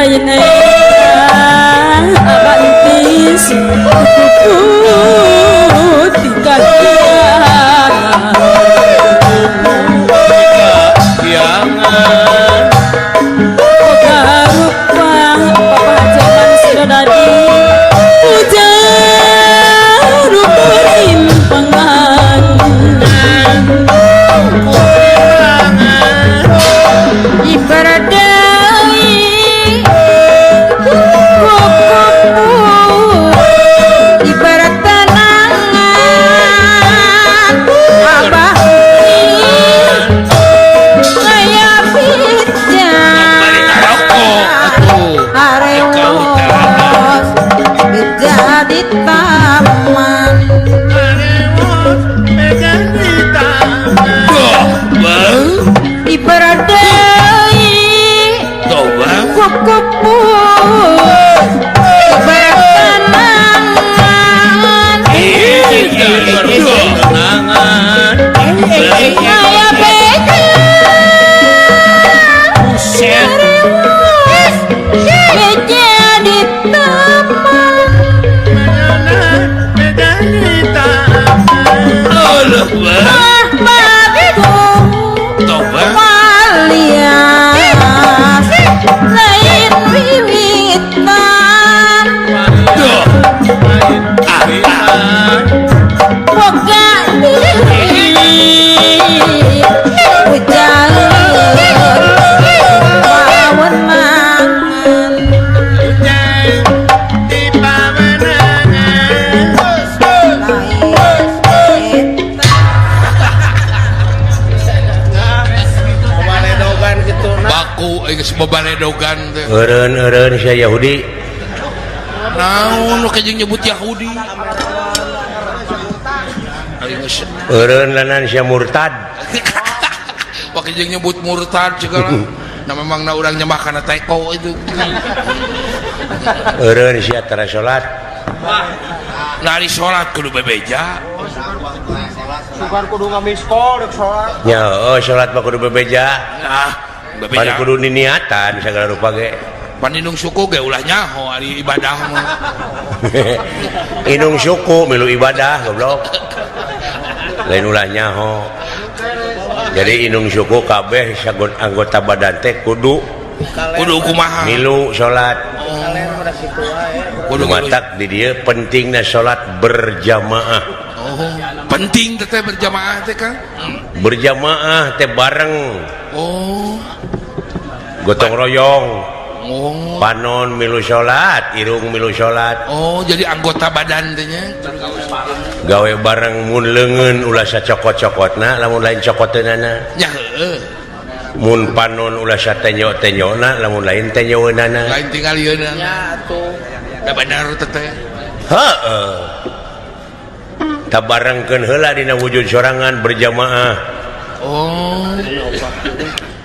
Lain abantis putih kakiangan. Boga rupa papa jaman Sidodadi ujar rimpengan. Ibaradai kukupu ibarat tanangan abah kaya pijak arewos jadi taman ibaradai kukupu ibarat tanangan kaya beja arewos jadi taman. Alias lain wiwitan boga diri ujar pawenangan. Baku geus babaledogan teh. Eureun-eureun sia Yahudi. Naon nu kajeng nyebut Yahudi? Ari geus Eureun lanan sia murtad. Wah kajeng nyebut murtad segala. Nah memang na urang nyembah kana teko itu. Eureun sia tara salat. Nari salat kudu bebeja. Sugan kudu ngamiskol rek salat. Nya heueuh salat mah kudu bebeja. Nah, Pan bebeja. kudu niniatan sagala rupa ge. Pan indung suku ge ulah nyaho ari ibadah mah. Indung suku milu ibadah goblok. Lain ulah nyaho. Jadi indung suku kabeh sagon anggota badan teh kudu Kudu kumaha? milu salat. Kudu Matak di dieu pentingna salat berjamaah. Oh, penting teh berjamaah teh Kang. Berjamaah teh bareng. Oh. Gotong royong. Oh. Panon milu salat, irung milu salat. Oh, jadi anggota badan teh nya. Gawe bareng mun leungeun ulah sacokot-cokotna, lamun lain cokoteunana. Nya heueuh. Mun panon ulah satenyo-tenyona, lamun lain tenyoeunana. Lain tingalieunna. Nya atuh. Da bener teh teh. Heeh. Tabarengkeun heula dina wujud sorangan berjamaah. Oh.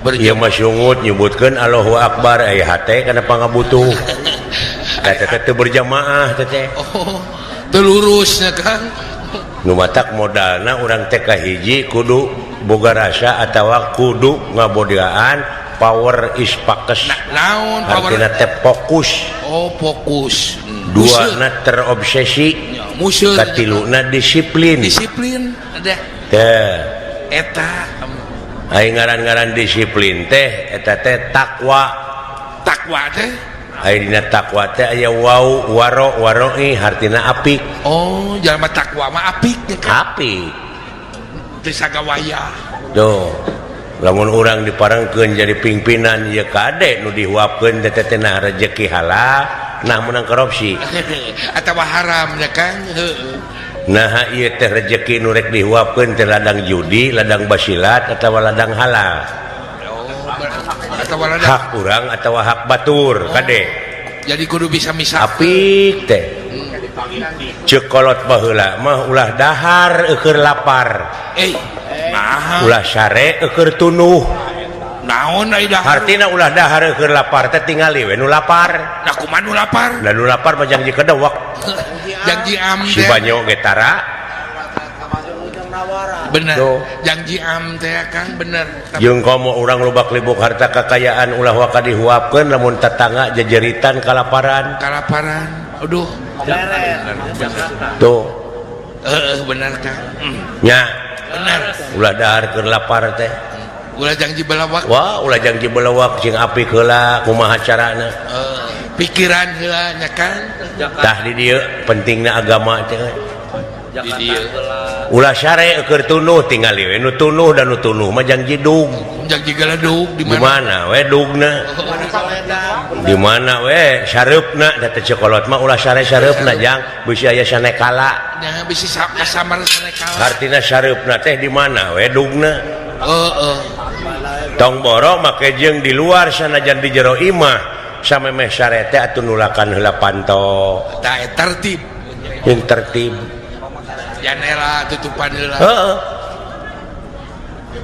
Ieu mah sungut nyebutkeun Allahu Akbar aya hate kana pangabutuh. Eta teh teu berjamaah teh teh. Oh, teu lurus nya Kang. Nu matak modalna urang teh kahiji kudu boga rasa atawa kudu ngabodiaan power is pakes. Naon power? Artina teh fokus. Oh, fokus. Dua na terobsesi. Musuh. Katiluna disiplin. Disiplin ada. Teh. Eta Aing ngaran-ngaran disiplin teh eta teh takwa. Takwa teh? Aing dina takwa teh aya wau waro waroi hartina apik. Oh, jalma takwa mah apik nya kan? Apik. Teu sagawaya. Duh. Lamun urang diparengkeun jadi pimpinan ieu kade nu dihuapkeun teh teh nah rejeki halal, nah menang korupsi. Atawa haram nya kan? Heeh. Nah ieu teh rejeki nu rek dihuapkeun teh ladang judi, ladang basilat atawa ladang halal. Oh, atawa ladang hak urang atawa hak batur, oh, kade. Jadi kudu bisa misah. Apik teh. Ceuk kolot baheula mah ulah dahar eueur lapar. Nah. Ulah sare eueur tunuh. Naon ai dahar? Hartina ulah dahar eueur lapar teh tingali we nu lapar. Nah kumaha nu lapar? Lah nu lapar mah jangji kedewek. Janji am Si banyo ge tara. Bener. Janji am teh Kang bener. Jeung komo urang lobak libuk harta kakayaan ulah waka dihuapkeun lamun tetangga jejeritan kalaparan. Kalaparan. Aduh. Tuh. Heeh bener Kang. Nya. Bener. Ulah dahar keur lapar teh. Ulah janji belawak. Wah, ulah janji belawak jeung apik heula kumaha carana. Pikiran heula nya Kang. Tah di dieu pentingna agama teh. Di dieu. Ulah sare keur tunuh tingali we nu tunuh dan nu tunuh mah janji dug. Janji galedug di mana we dugna? Di mana we sareupna da teh cekolot mah ulah sare sareupna jang bisi aya sanekala. Nya bisi kasamar sanekala. Artina sareupna teh di mana we dugna? Heeh. Tong boro make jeung di luar sanajan di jero imah samemeh sare teh atuh nulakan heula panto. Tah tertib. Jeung tertib. Janela tutupan heula. Heeh.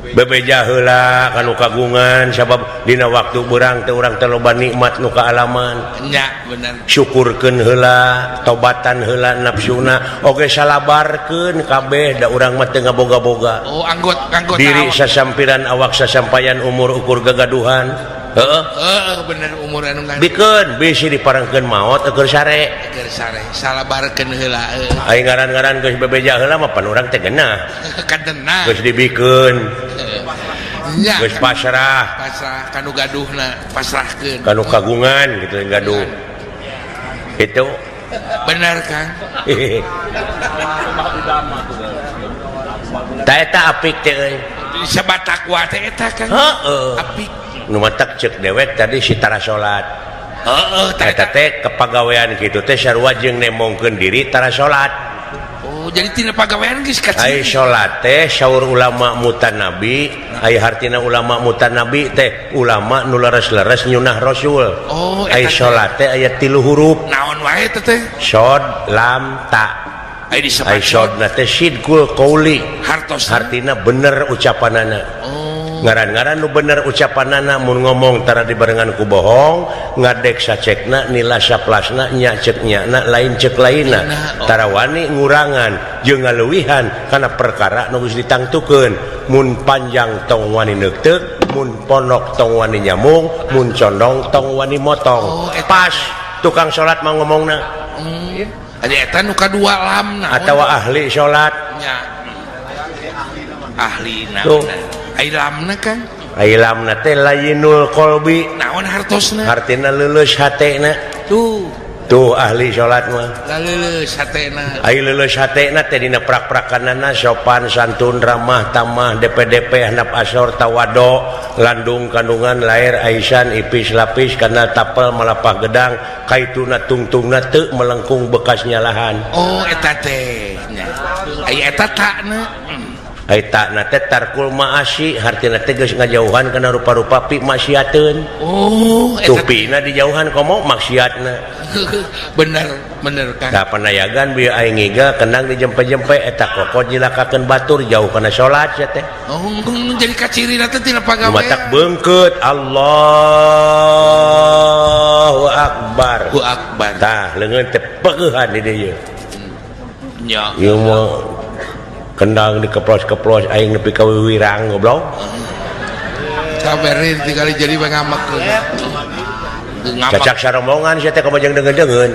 Bebeja heula kanu kagungan sabab dina waktu beurang teh urang teh loba nikmat nu kaalaman. Nya bener. Syukurkeun heula, tobatan heula nafsuna, oge salabarkeun kabeh da urang mah teu ngaboga-boga. Oh, anggota diri sasampiran awak sasampayan umur ukur gagaduhan. Heeh. Heeh bener umur anu ngan. Bikeun bisi diparengkeun maot eueur sare. Eueur sare, salabarkeun heula heuh. Ai ngaran-ngaran geus bebeja heula mah pan urang teh geunah. Kadenah. Geus dibikeun. Nya geus pasrah. Pasrah kanu gaduhna, pasrahkeun. Kanu kagungan gitu gaduh. Itu bener Kang. Ta eta apik teh euy. Sabatakwa teh eta Kang. Heeh. Apik. Nu matak ceuk dewek tadi si tara salat. Heeh, eta teh kepagawean kitu teh sarua jeung nemongkeun diri tara salat. Oh, jadi tina pagawean geus ka ai salat teh saur ulama mutanabi, ai hartina ulama mutanabi teh ulama nu leres-leres nyunah rasul. Oh, ai salat teh aya 3 huruf. Naon wae teh teh? Shod, lam, ta. Ai disebut ai shodna teh sidqul qauli. Hartosna hartina bener ucapanana. Oh. Ngaran-ngaran nu bener ucapanana mun ngomong tara dibarengan ku bohong, ngadek sacekna nila saplasna nya cek nyana lain cek lainna. Oh. Tara wani ngurangan jeung ngaleuwihan kana perkara nu geus ditangtukeun. Mun panjang tong wani neukteuk, mun ponok tong wani nyamung, mun condong tong wani motong. Oh, pas tukang salat mah ngomongna. Ada eta nu kadua lamna atawa ahli salat. Nya. Ahlina. Ai lamna kan? Ai lamna teh layinul qalbi. Naon hartosna? Hartina leuleus hatena. Tuh. Tuh ahli salat mah. Leuleus hatena. Ai leuleus hatena teh dina prak-prakanana sopan santun ramah tamah DPDP handap asor tawado landung kandungan lair aisan ipis lapis kana tapel malapah gedang kaituna tungtungna teu melengkung bekas nyalahan. Oh eta teh nya. Ai eta takna. Ai takna teh tarkul maasi hartina teh geus ngajauhan kana rupa-rupa pi maksiateun. Oh, eta tupina dijauhan komo maksiatna. Bener, bener Kang. Da panayagan bieu aing ngiga kendang dijempe-jempe eta kokot jilakakeun batur jauh kana salat sia teh. Oh, jadi kacirina teh tina pagawean. Matak beungkeut Allahu akbar. Allahu akbar. Tah leungeun teh peueuhan di dieu. Nya. Ieu mah kendang dikeplos-keplos aing nepi ka wiwirang goblok. Saberin tinggal jadi ngamek. Cacak sarombongan sia teh kamajeng deungeun-deungeun.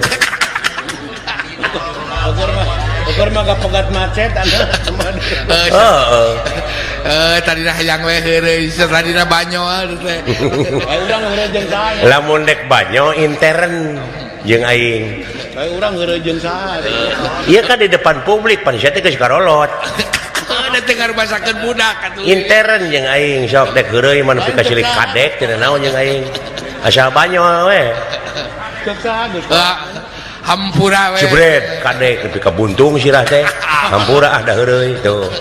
Ukur mah kapegat macet anu. Heeh. Tadina hayang we heureuy, tadina banyo teh. Urang heureuy jeung saha? Lamun dek banyo intern jeung aing. Bae urang heureuy jeung saha? Ieu kan di depan publik pan sia teh geus karolot. Da teh ngarubasakeun budak atuh. Intern jeung aing sok dek heureuy mah nepi ka silik kadek teu naon jeung aing. Asal banyo we. Cek saha geus. Hampura we. Jebret kadek nepi ka buntung sirah teh. Hampura ah da heureuy tuh.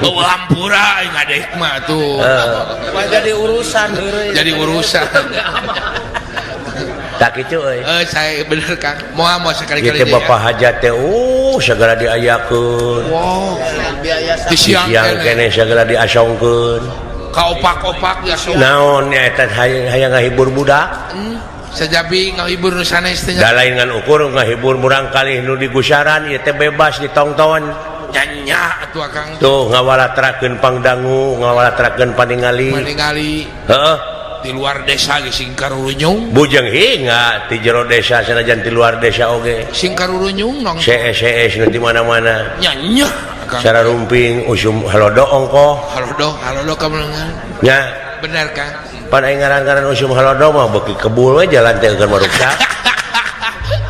Oh, hampura aing kadek mah tuh. Mah jadi urusan heureuy. Jadi urusan. Tak kitu euy. Saya bener Kang. Moal moal sekali-kali ieu teh bapak hajat teh segala diayakeun. Wow. Di siang keneh segala diasongkeun. Ka opak-opak diasongkeun. Naon nya eta hayang ngahibur budak? Sajabi ngahibur nu sanes teh. Da lain ngan ukur ngahibur murangkalih nu digusaran ieu teh bebas ditongton. Nya atuh Akang. Tuh ngawalatrakeun pangdangu, ngawalatrakeun paningali. Paningali. Heeh. Di luar desa ge sing karurunyung. Bujeng hinga ti jero desa sanajan ti luar desa oge. Sing karurunyung nong. CS nu di mana-mana. Nya nya Akang. Cara rumping usum halodo ongkoh. Halodo, halodo kamelengan. Nya. Bener Kang. Pan aing ngaran-ngaran usum halodo mah beuki kebul we jalan teh eukeun maruksa.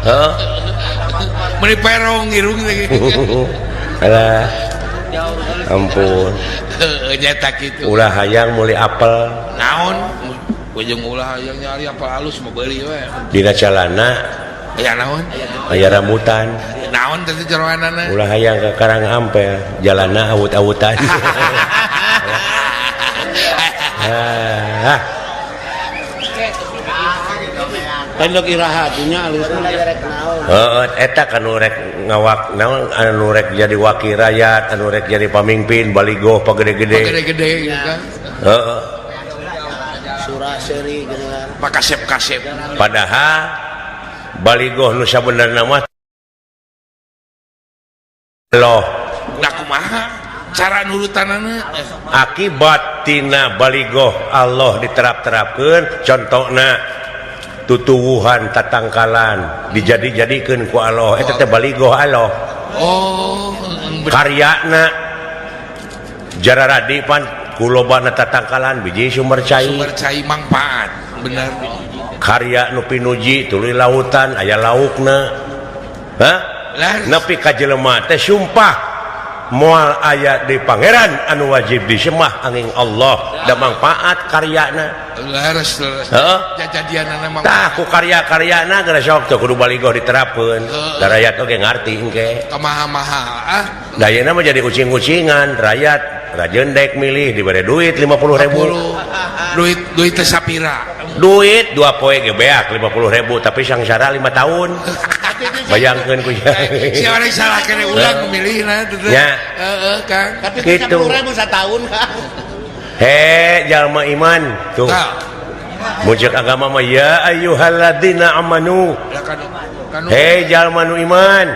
Heeh. Meuni perong irung teh. Alah. Ampun. Heuh nyata kitu. Ulah hayang meuli apel. Naon? Ujung ulah hayang nyari apel halus mau beuli we. Dina calana aya naon? Aya rambutan. Naon teh jeroanana? Ulah hayang ka Karang Ampel, jalanna awut-awutan. Ah. Pendok iraha dunya alusna. Heeh, eta kan nu rek ngawak naon anu rek jadi wakil rakyat, anu rek jadi pamimpin baligoh pagede-gede. Pagede-gede gitu kan. Heeh. Surah seri geuningan. Pakasep-kasep. Padahal baligoh nu sabenerna mah loh. Da kumaha cara nurutanana? Akibat tina baligoh Allah diterap-terapkeun contona tutuwuhan tatangkalan dijadi-jadikeun ku Allah eta teh baligoh Allah. Oh, karyana jararadi pan ku lobana tatangkalan biji sumber cai. Sumber cai mangpaat, bener. Karya nu pinuji tuluy lautan aya laukna. Hah? Nepi ka jelema teh sumpah moal aya di pangeran anu wajib disembah angin Allah da mangpaat karyana. Leres leres. Heeh. Jajadianana mah. Tah ku karya-karyana geus sok teu kudu baligoh diterapkeun. Da rakyat oge ngarti engke. Kamaha-maha ah. Da ayeuna mah jadi ucing-ucingan rakyat rajeun dek milih dibere duit 50.000. Duit duit teh sapira. Duit 2 poe ge beak 50.000 tapi sangsara 5 tahun. Bayangkeun ku sia. Si orang salah kene ulang milihna teh. Nya. Heeh, Kang. Tapi gitu. 10.000 satahun, Kang. He, jalma iman tuh. Muncul agama mah ya ayyuhalladzina amanu. He jalma nu iman.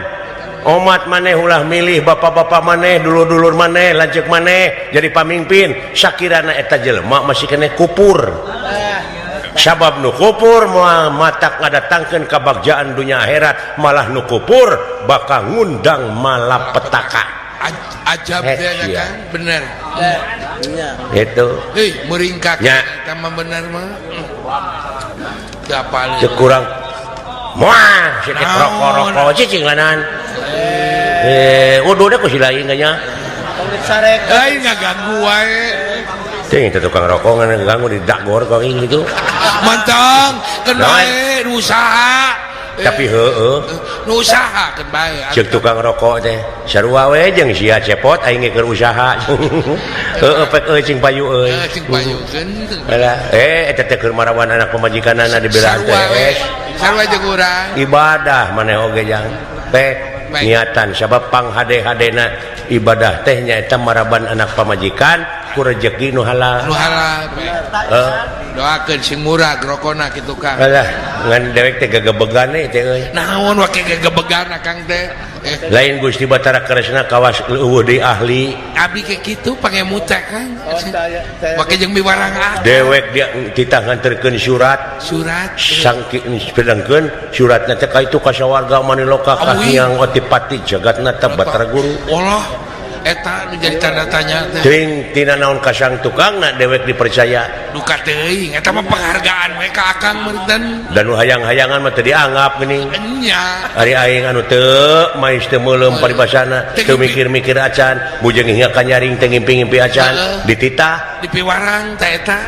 Omat maneh ulah milih bapak-bapak maneh, dulur-dulur maneh, lanceuk maneh jadi pamimpin. Sakirana eta jelema masih keneh kupur. Sabab nu kupur moal matak ngadatangkeun kabagjaan dunya akhirat, malah nu kupur bakal ngundang malapetaka. Ajab teh nya Kang, bener. Itu. Hei, meuringkak eta mah bener mah. Teu apaleun. Teu kurang. Moal sikit rokok-rokok cicing lanan. Udah ku si lain nya. Lain ngaganggu wae. Teuing teh tukang rokok ngaganggu di dagor kok gitu. Mantang, keun bae nu usaha. Tapi heueuh. Nu usaha keun bae. Ceuk tukang rokok teh, sarua we jeung sia cepot aing ge keur usaha. Heueuh pek euy cing payu euy. Cing payukeun. Alah, eta teh keur marawan anak pamajikanana dibelaan teh. Sarua jeung urang. Ibadah maneh oge jang. Pek niatan sabab panghade-hadena ibadah teh nyaeta maraban anak pamajikan ku rejeki nu halal. Nu halal. Doakeun sing murah rokona kitu Kang. Alah, ngan dewek teh gegebegan teh euy. Naon wake gegebegan Kang teh? Lain Gusti Batara Kresna kawas leuweuh deui ahli. Abi ke kitu pangemut teh Kang. Wake jeung miwarang ah. Dewek dia titah nganterkeun surat. Surat. Sangki pedangkeun suratna teh ka itu ka sawarga Maniloka ka Hyang Otipati Jagatnata Batara Guru. Allah eta nu jadi tanda tanya teh. Teuing tina naon kasang tukangna dewek dipercaya. Duka teuing eta mah penghargaan we ka Akang meureun. Da nu hayang-hayangan mah teu dianggap geuning. Nya. Ari aing anu teu mais teu meuleum paribasana, teu mikir-mikir acan, bujeng hingga ka nyaring teu ngimpi-ngimpi acan, dititah dipiwarang teh eta.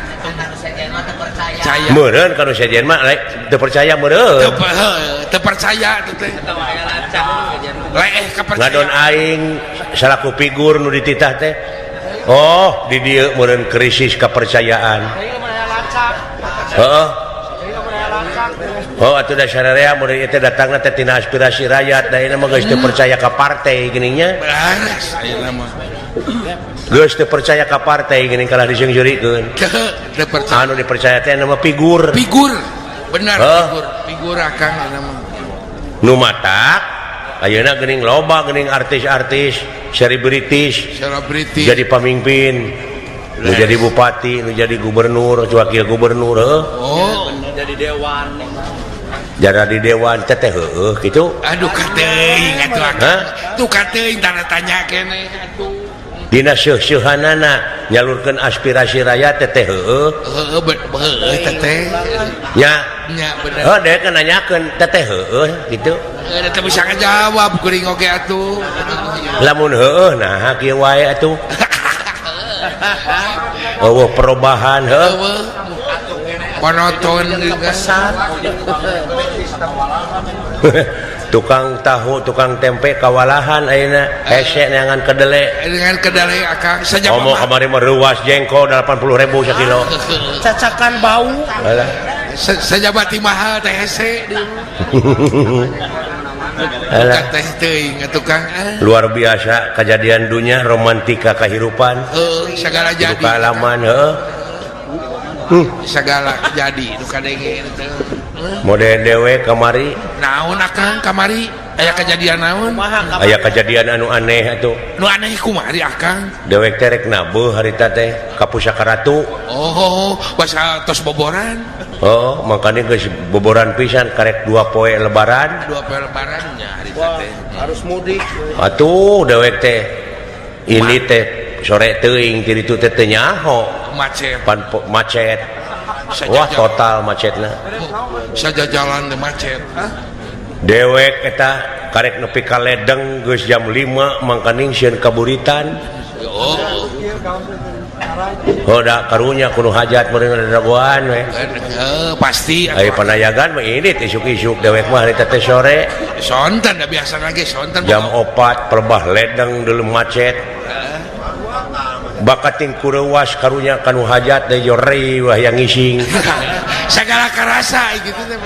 Meureun ka nu sejen mah teu percaya meureun. Teu percaya teh. Leeh kapercaya. Ngadon aing salaku figur nu dititah teh. Oh, di dieu meureun krisis kepercayaan. Heeh. Oh, atuh da sararea meureun ieu teh datangna teh tina aspirasi rakyat, da ayeuna mah geus teu percaya ka partai geuning nya. Beres ayeuna mah. Geus teu percaya ka partai geuning kalah diseungseurikeun. Teu percaya. Anu dipercaya teh nama figur. Figur. Benar figur. Figur Akang ayeuna mah. Nu matak ayeuna geuning loba geuning artis-artis. selebritis selebriti jadi pamimpin nu jadi bupati nu jadi gubernur wakil gubernur oh jadi dewan jadi dewan teteh heueuh kitu aduh kateuing atuh akang tuh kateuing tanda tanya keneh atuh dina seuh-seuhanana nyalurkeun aspirasi rakyat teteh heueuh heueuh heueuh teteh nya nya bener heuh deui kan nanyakeun teteh heueuh kitu heueuh teh bisa ngajawab kuring oge atuh lamun heueuh nah kieu wae atuh eueuh perubahan heueuh monoton tukang tahu tukang tempe kawalahan ayeuna hese neangan kedele dengan kedele akang saja omo kamari mah reuas jengkol 80.000 sakilo cacakan bau alah sajabati mahal teh hese alah teh teuing atuh Kang luar biasa kejadian dunia romantika kehidupan heuh sagala jadi pengalaman heuh segala jadi nu kadenge teh model dewe kamari naon akang kamari aya kejadian naon aya kejadian anu aneh atuh nu aneh kumari akang dewek teh rek nabeuh harita teh ka Pusaka Ratu oh basa tos boboran oh makanya geus boboran pisan karek 2 poe lebaran 2 poe lebaran nya harita teh harus mudik atuh dewek teh ini teh sore teuing ti ditu teh teu nyaho macet pan macet wah total macetna saja jalan teh macet dewek eta karek nepi ka Ledeng geus jam 5 mangkaning sieun kaburitan oh oh da karunya kudu hajat meureun dagoan we pasti aya panayagan mah indit isuk-isuk dewek mah harita teh sore sonten da biasa lagi sonten jam 4 pelebah Ledeng deuleu macet bakating kureuwas karunya kanu hajat deui jori wah yang ngising sagala karasa gitu teh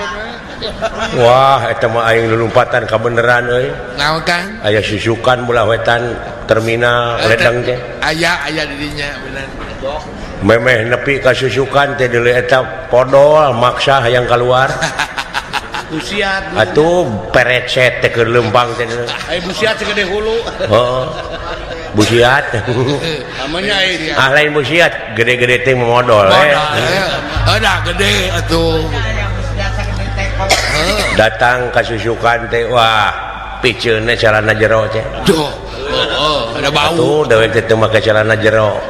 wah eta mah aing lulumpatan kabeneran euy naon Kang aya susukan belah wetan terminal Ledeng teh aya aya di dinya bener memeh nepi ka susukan teh deuleu eta podol maksa hayang kaluar busiat atuh perecet teh keur leumpang teh aya busiat segede hulu heeh busiat namanya ah lain busiat gede-gede teh modol udah gede atuh datang ka susukan teh wah piceunna calana jero teh duh heeh ada bau atuh dewek teh teu make calana jero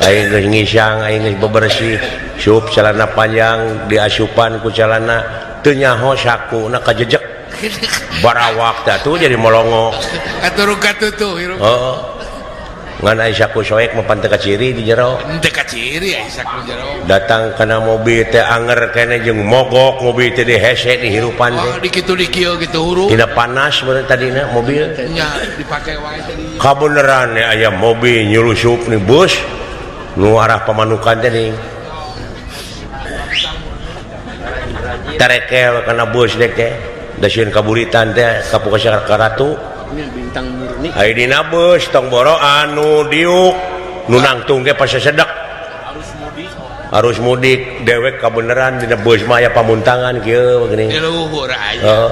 aing geus ngisang aing geus bebersih sup calana panjang diasupan ku calana teu nyaho sakuna kajejek barawak teh atuh jadi molongo atuh katutuh hirup heeh ngan aya saku soek mah pan teu kaciri di jero teu kaciri aya saku jero datang kana mobil teh anger keneh jeung mogok mobil teh dihese di hirupan teh oh di kitu di kieu kitu huruf dina panas meureun tadina mobil nya dipake wae tadi kabeneran aya mobil nyulusup ni bus nu arah Pamanukan teh ning tarekel kana bus dek teh dasieun kaburitan teh ka Pusaka Ratu bintang murni aya dina bus tong boro anu diuk nu nangtung ge pasesedek arus mudik dewek kabeneran dina bus mah aya pamuntangan kieu geuning di luhur aya heeh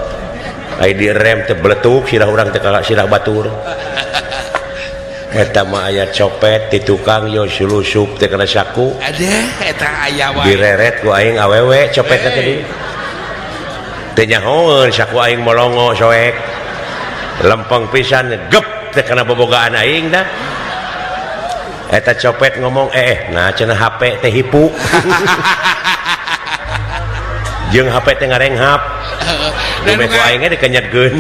aya direm teh beletuk sirah urang teh ka sirah batur eta mah aya copet di tukang yo sulusup teh kana saku ade eta aya wae direret ku aing awewe copetna teh teu nyahoeun saku aing molongo soek lempeng pisan gep teh kana bobogaan aing dah eta copet ngomong nah cenah HP teh hipu jeung HP teh ngarenghap dume ku aing ge dikenyetkeun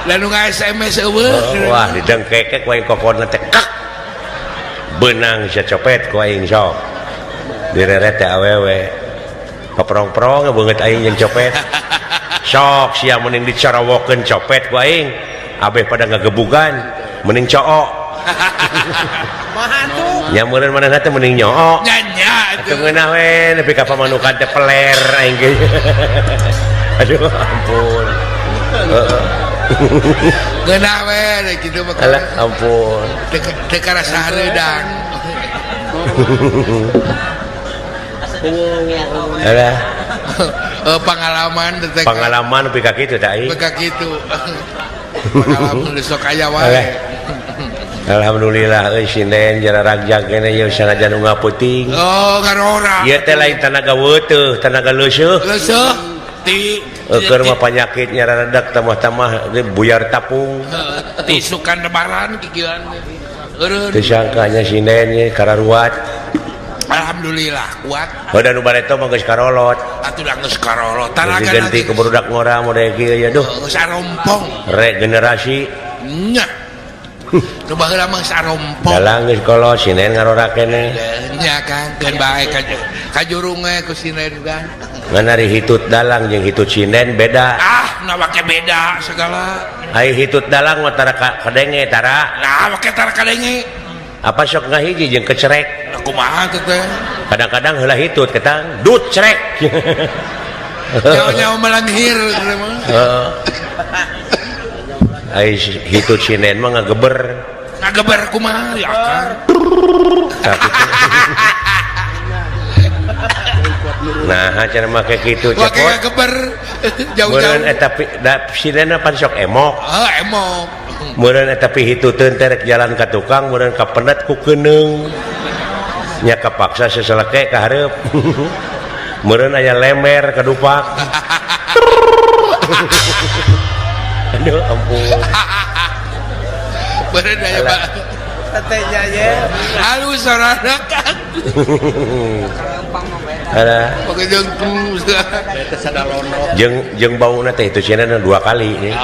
lalu nga-SMS eueuh wah didengkekek ku aing kokona teh kak beunang sia copet ku aing sok direret teh awewe paprong-prong beungeut aing jeung copet sok sia mending dicarawokeun copet ku aing abeh pada ngagebugan mending cook nya meureun manehna teh mending nyook nya nya atuh ngeunah we nepi ka Pamanukan teh peler aing ge aduh ampun ngeunah we kitu mah alah ampun teu karasa hareudang alah pengalaman pengalaman nepi ka kitu teh aing nepi ka kitu pengalaman sok aya wae. Alhamdulillah euy sinden jararagjag keneh ieu sanajan unggal peuting. Oh, ngarora. Ieu teh lain tanaga weuteuh, tanaga leuseuh. Leuseuh ti keur mah panyakit nyararedak tamah-tamah buyar tapung. Ti sukan lebaran kikieuan. Eureun. Teu sangkanya sinden ye kararuat. Alhamdulillah kuat. Heuh nu bareto mah geus karolot. Atuh da geus karolot. Tanaga ganti ke barudak ngora model kieu ya duh. Geus arompong. Regenerasi. Nya. Nu baheula mah geus arompong. Dalang geus kolot sinden ngarora keneh. Nya Kang, keun bae ka jurung we ku sinden kan. Ngan ari hitut dalang jeung hitut sinden beda. Ah, na make beda segala. Ai hitut dalang mah tara kadenge tara. Nah, make tara kadenge. Apa sok ngahiji jeung kecerek. Nah, kumaha teh teh? Kadang-kadang heula hitut ketang dut cerek. Nyawa-nyawa melanghir heeh. Ai hitut sinden mah ngageber. Ngageber kumaha ya Kang? Nah, cara make kitu cepot. Make ngageber jauh-jauh. Meureun eta da sinden pan sok emok. Heuh, emok. Meureun eta pihituteun teh rek jalan ka tukang, meureun kapendet ku keuneung. Nya kapaksa seseleke ka hareup. Meureun aya lemer kadupak. Aduh ampun. Meureun aya Pak. Tetehnya ye. Halus sorana kan. Alah. Jeung jeung bauna teh itu cenah dua kali nih.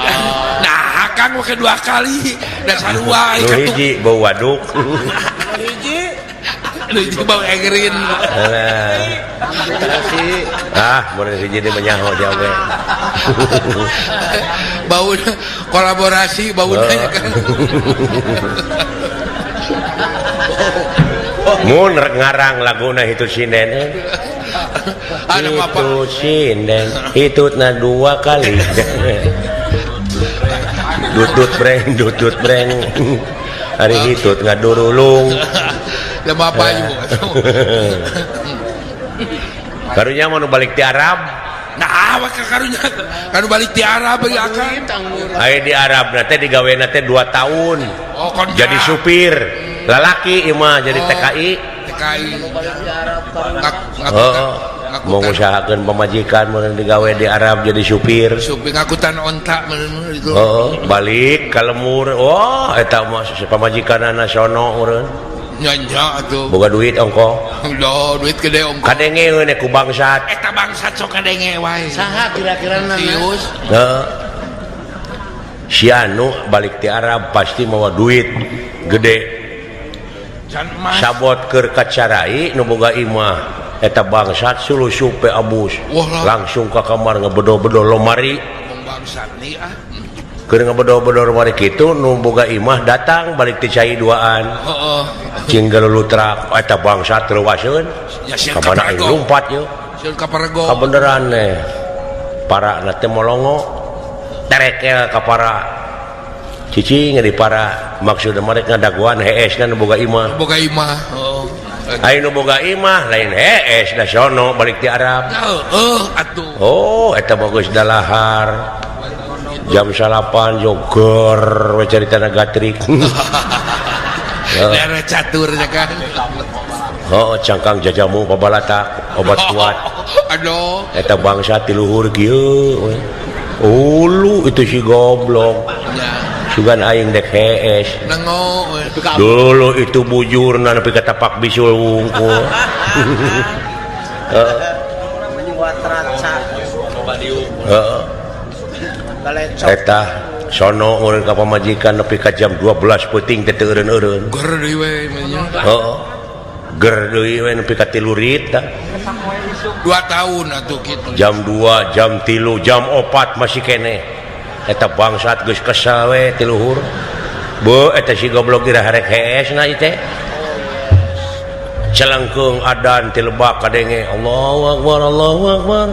Nah, Kang make dua kali. Da sarua nu hiji bau waduk. Hiji. Nu hiji bau egrin. Alah. Ah, mun hiji deui menyaho jawe. Bau kolaborasi bauna nya kan. Mun rek ngarang laguna hitut sinden. Hitut sinden, hitutna dua kali. Dutut breng, dutut breng. Ari hitut ngadurulung. Lemah payu. Karunya mun balik ti Arab. Nah, awak karunya kanu balik ti Arab ya Kang. Aya di Arab na teh digawena teh 2 tahun. Oh, jadi supir. Lalaki ieu mah jadi TKI. TKI. Heeh. Mau ngusahakeun pamajikan mun digawe di Arab jadi supir. Supir ngakutan onta meureun itu. Heeh, balik ka lemur. Wah, eta mah pamajikanana sono meureun. Nya nya atuh. Boga duit ongko. Loh, duit gede ongko. Kadenge we ku bangsat. Eta bangsat sok kadenge wae. Saha kira-kirana? Sius. Heeh. Si anu balik ti Arab pasti mawa duit gede. Sabot keur kacarai nu boga imah eta bangsat sulusup pe abus. Langsung ka kamar ngebedo-bedo lomari. Bangsat nih ah. Keur ngebedo-bedo lomari kitu nu boga imah datang balik ti cai duaan. Heeh. Cing galulutrak eta bangsat leuwaseun. Ya Ka mana aing lumpat yeuh. Sieun ka parego. Kabeneran teh. Parana teh molongo. Terekel ka para. Cicing di para maksudna mereka ngadaguan hees na nu boga imah. Boga imah. Heeh. Ai nu boga imah lain hees da sono balik ti Arab. Heeh atuh. Oh, eta mah geus dalahar. Jam 9 joger we caritana gatrik. Darah catur nya kan. Oh, cangkang jajamu pabalatak obat kuat. Aduh. Eta bangsa ti luhur kieu we. Ulu itu si goblok. Sugan aing dek hees. Nengo dulu itu bujurna nepi ka tapak bisul wungkul. Heeh. Heeh. Eta sono urang ka pamajikan nepi ka jam 12 peuting teh teu eureun-eureun. Ger deui we nya. Heeh. Ger deui we nepi ka 3 rit tah. 2 tahun atuh kitu. Jam 2, jam 3, jam 4 masih keneh. Eta bangsat geus kesel we ti luhur. Beuh eta si goblok ira harek hees na ieu teh. Celengkeung adan ti lebak kadenge Allahu akbar Allahu akbar.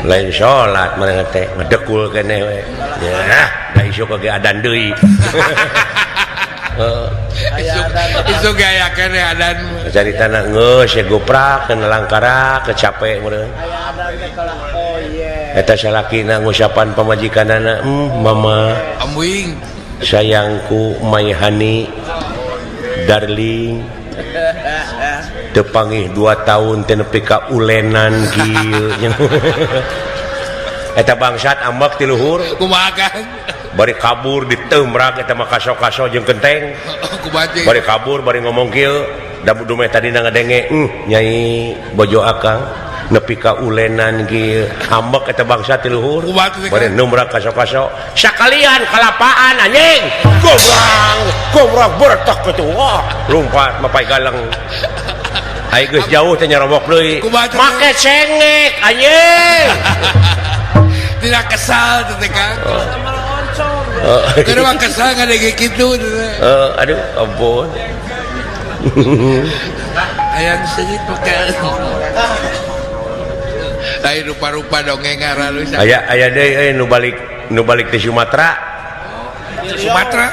Lain salat manehna teh ngedekul keneh we. Ya, da isuk ge adan deui. Heeh. Isuk gaya keneh adan. Caritana geus ye goprak kana langkara kecape meureun. Eta salakina ngusapan pamajikanana, mama. Ambuing. Sayangku my honey darling tepangih 2 tahun teh nepi ka ulenan kieu. Eta bangsat ambek ti luhur. Kumaha Kang? Bari kabur diteumrak eta mah kaso-kaso jeung kenteng. Kumaha? Bari kabur bari ngomong kieu, da dumeh tadina ngadenge, nyai bojo akang nepi ka ulenan kieu. Ambek eta bangsa ti luhur. Bari numrak kaso-kaso. Sakalian kalapaan anjing. Gobrang, gobrang bertak kitu. Wah, lompat mapai galeng. Ai geus jauh teh nyarobok deui. Make cengek anjing. Tidak kesal teh Kang. Keur mah kesal ngadenge kitu teh. Aduh ampun. Hayang seungit mah. Lain rupa-rupa dongeng aralus. Aya aya deui euy nu balik ti Sumatera. Sumatera.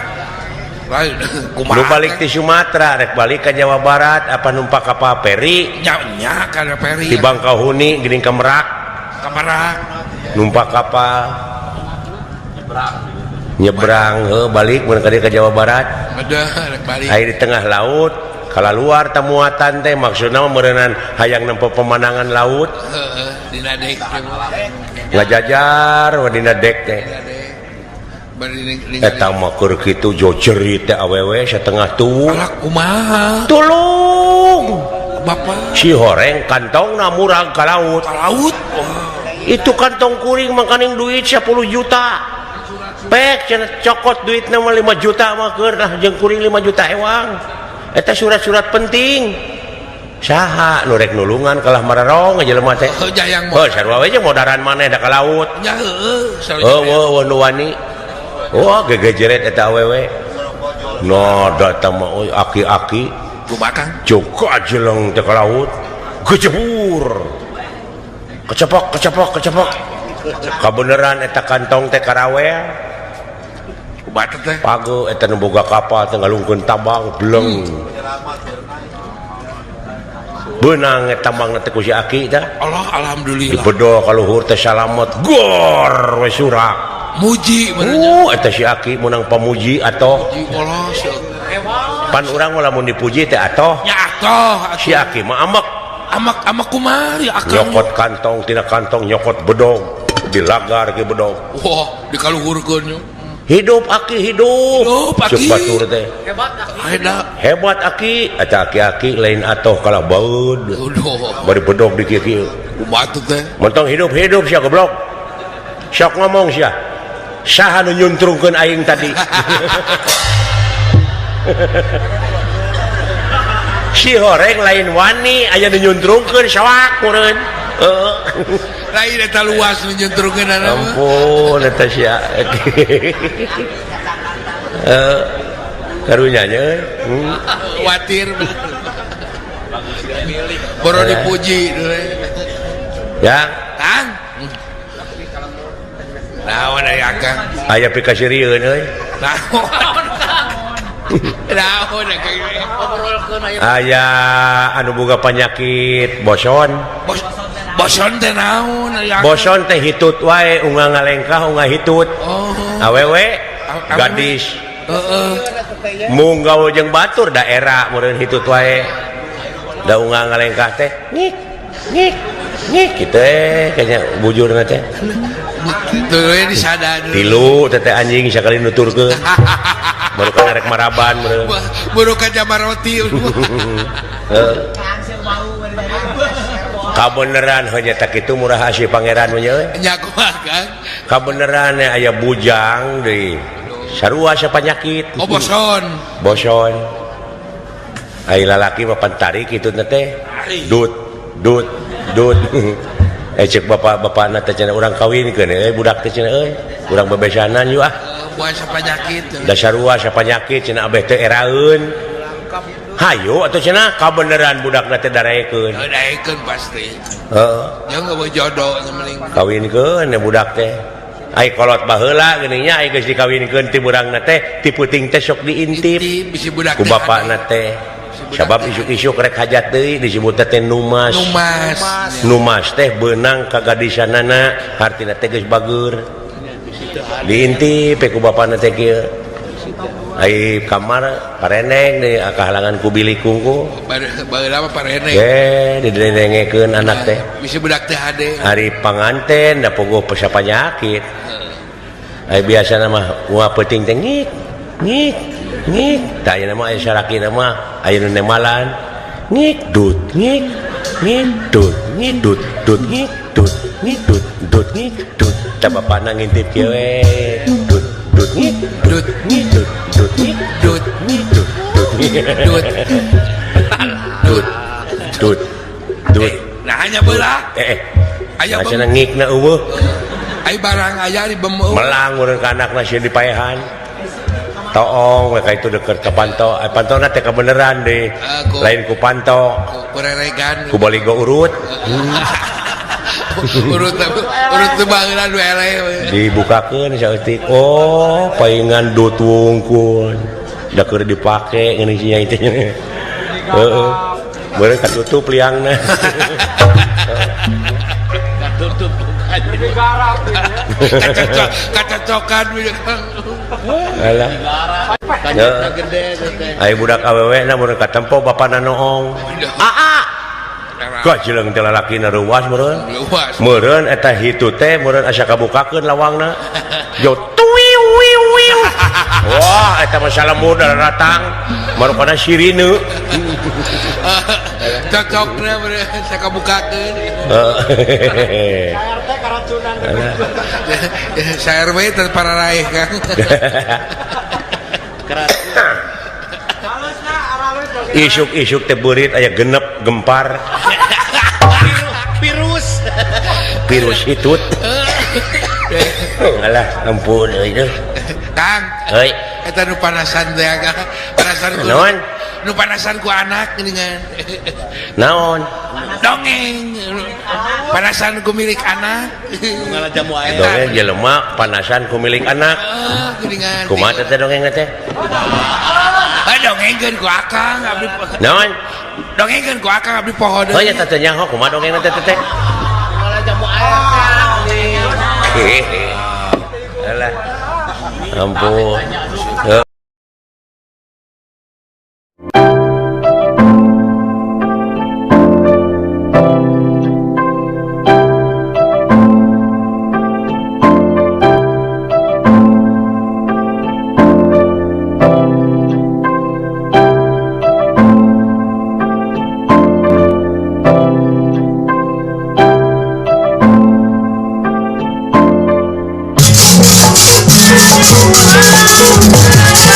Lain kumaha? Nu balik ti Sumatera rek balik ka Jawa Barat apa numpak kapal peri? Nya nya kana peri. Di Bangkahuni geuning ka Merak. Ka Merak. Numpak kapal nyebrang heuh balik mun ka Jawa Barat. Ada rek balik. Aya di tengah laut kalaluar temuatan teh maksudna mah meureunnan hayang nempo pemandangan laut. Heeh, dina dek ngajajar we dina dek teh. Eta mah keur kitu jojerit teh awewe satengah tuwuh. Alah kumaha? Tulung. Bapak si horeng kantongna murag ka laut. Ka laut. Itu kantong kuring makaning duit 10 juta. Pek cenah cokot duitna mah 5 juta mah keur nah jeung kuring 5 juta ewang. Eta surat-surat penting. Saha nu rek nulungan kalah mararong jelema teh. Heuh jayang mah. Heuh sarua we jeung modaran maneh da ka laut. Nya heueuh sarua. Heueuh nu wani. Wah gegejeret eta awewe. No da mah euy aki-aki. Kumaha Kang? Joko ajeleng teh ka laut. Gejebur. Kecepok kecepok kecepok. Kabeneran eta kantong teh karawel. Kumaha teh? Pago eta nu boga kapal teh ngalungkeun tambang bleng. Beunang eta tambangna teh ku si aki teh. Allah alhamdulillah. Dibedol ka luhur teh salamet gor we surak. Muji benernya. Eta si aki meunang pamuji atoh. Muji Allah pan urang mah lamun dipuji teh atoh. Nya atoh. Si aki mah amek. Amak amak kumari akang. Nyokot kantong tina kantong nyokot bedog dilagar ke bedog. Wah, dikaluhurkeun nya. Hidup aki hidup. Hidup aki. Cuk batur teh. Hebat aki. Hebat aki eta aki-aki lain atoh kalah baeud. Bari bedog di kieu-kieu. Kumaha teh? Mentong hidup-hidup sia goblok. Sok ngomong sia. Saha nu nyuntrungkeun aing tadi? Si horeng lain wani aya nu nyuntrungkeun sawak meureun. Heeh. Lain eta luas nu nyuntrungkeun ampun eta sia. Heeh. Karunya nya euy. Watir. Boro dipuji. Ya. Kang. Naon ari akang? Aya pikasirieun euy. Naon? Naon aya anu boga panyakit boson. Boson teh naon? Boson teh hitut wae unga ngalengkah unga hitut. Oh. Awewe gadis. Heeh. Mung gawe jeung batur daerah meureun hitut wae. Da unga ngalengkah teh ngik ngik ngik kitu kayaknya bujurna teh. Tuluy disadar. Tilu teh anjing sakali nuturkeun. Baru kan rek maraban meureun. Baru ka jamaroti. Heeh. Kabeneran heuh nya tak kitu murah si pangeran mah nya euy. Nya kumaha Kang? Kabeneran aya bujang deui. Sarua sapanyakit. Oh boson. Boson. Ai lalaki mah pantarik kitu teh. Dut dut dut. Cek bapak-bapakna teh cenah urang kawinkeun euy budak teh cenah euy. Urang bebesanan yeuh ah. Buat sapanyakit. Da sarua sapanyakit cenah abeh teh eraeun. Hayu atuh cenah kabeneran budakna teh daraekeun. Daraekeun pasti. Heeh. Jeung eueuh jodoh nya mending. Kawinkeun budak teh. Ai kolot baheula geuning nya ai geus dikawinkeun ti burangna teh ti peuting teh sok diintip. Bisi budak ku bapakna teh. Sabab isuk-isuk rek hajat deui disebut teh numas. Numas. Numas teh beunang ka gadisanana hartina teh geus bageur. Diintip ku bapakna teh kieu. Ai kamar pareneng di kahalangan ku bilik kungku. Baheula mah pareneng. Eh, didengekeun anak teh. Bisi budak teh hade. Ari panganten da pogo panyakit. Ai biasana mah uah peuting teh ngik ngik ngik. Tah ayeuna mah aya salakina mah aya nu nemalan. Ngik dut ngik ngik dut ngik dut dut ngik dut ngik dut dut ngik dut. Tah bapana ngintip kieu we. Dut dut ngik dut ngik dut dut ngik dut ngik dut dut dut dut dut dut. Nah hanya belah. Aya cenah ngikna eueuh. Ai barang aya di bem melang urang ka anakna sieun dipaehan. Toong we ka itu deukeut ka panto. Ai pantona teh kabeneran deui. Lain ku panto. Ku reregan. Ku baligo urut. Urut urut teu baheula nu eleh. Dibukakeun saeutik. Oh, paingan dut wungkul. Da keur dipake ngeuning si nyai teh. Heeh. Meureun katutup liangna. Katutup kacocokan alah. Ai budak awewe na meureun katempo bapana noong. Aa. Kajeleng teh lalakina reuas meureun. Meureun eta hitu teh meureun asa kabukakeun lawangna. Yo tuiu wiu wiu. Wah, eta mah salemur daratang. Marukana sirine. Cocokna meureun asa kabukakeun. Heeh. RT karacunan. Sa RW teh pararaeh Kang. Isuk-isuk teh beurit aya genep gempar. Virus. Virus hitut. Alah, ampun euy. Kang. Heuy. Eta nu panasan teh Kang. Panasan ku. Naon? Nu panasan ku anak geuningan. Naon? Dongeng. Panasan ku milik anak. Ngala jamu ae. Dongeng jelema panasan ku milik anak. Heeh, geuningan. Kumaha teh dongeng teh? Ah, dongengkeun ku akang abdi. Naon? Dongengkeun ku akang abdi poho deui. Oh nya teh nyaho kumaha dongeng teh teh? Ngala jamu ae. Alah. Ampun. Thank you.